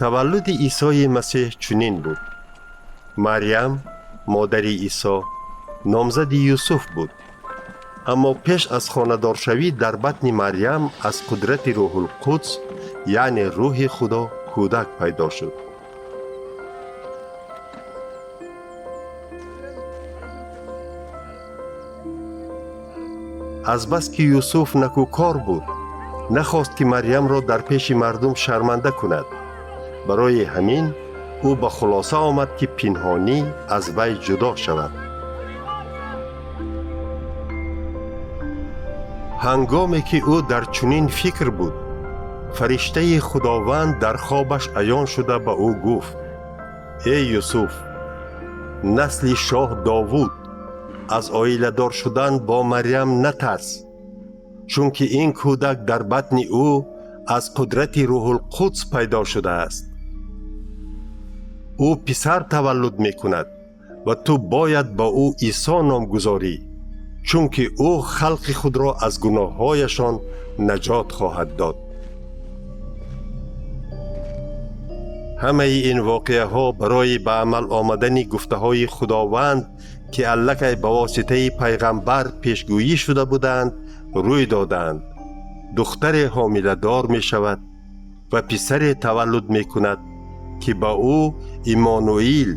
Таваллуди Исои Масеҳ чунин буд. Марьям, модари Исо, номзади Юсуф буд. Аммо пеш аз хонадоршавӣ дар батни Марьям аз қудрати Рӯҳулқудс, яъне Рӯҳи Худо, кӯдак пайдо шуд. Азбаски Юсуф накӯкор буд, нахост, ки Марьямро дар пеши мардум шарманда кунад. Барои ҳамин ӯ ба хулоса омад, ки пинҳонӣ аз вай ҷудо шавад. Ҳангоме ки ӯ дар чунин фикр буд, фариштаи Худованд дар хобаш аён шуда ба ӯ гуфт: «Эй Юсуф, насли шоҳ Довуд, аз оиладор шудан бо Марьям натарс, чунки ин кӯдак дар батни ӯ аз қудрати Рӯҳулқудс пайдо шудааст. Ӯ писар таваллуд мекунад ва ту бояд ба ӯ Исо ном гузорӣ, чунки ӯ халқи худро аз гуноҳҳояшон наҷот хоҳад дод». Ҳамаи ин воқеаҳо барои ба амал омадани гуфтаҳои Худованд, ки аллакай ба воситаи пайғамбар пешгӯӣ шуда буданд, рӯй доданд: духтаре ҳомиладор мешавад ва писаре таваллуд мекунад, ки ба ӯ Иммонуил,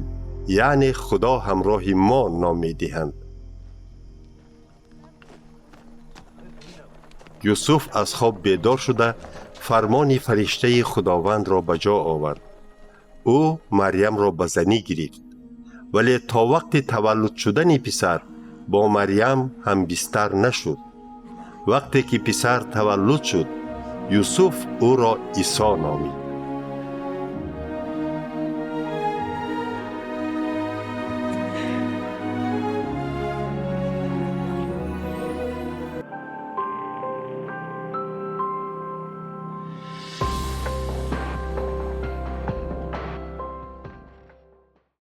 яъне Худо ҳамроҳи мо, ном медиҳанд. Юсуф аз хоб бедор шуда, фармони фариштаи Худовандро ба ҷо овард. Ӯ Марьямро ба занӣ гирифт, вале то вақти таваллуд шудани писар бо Марьям ҳамбистар нашуд. Вақте ки писар таваллуд шуд, Юсуф ӯро Исо номид.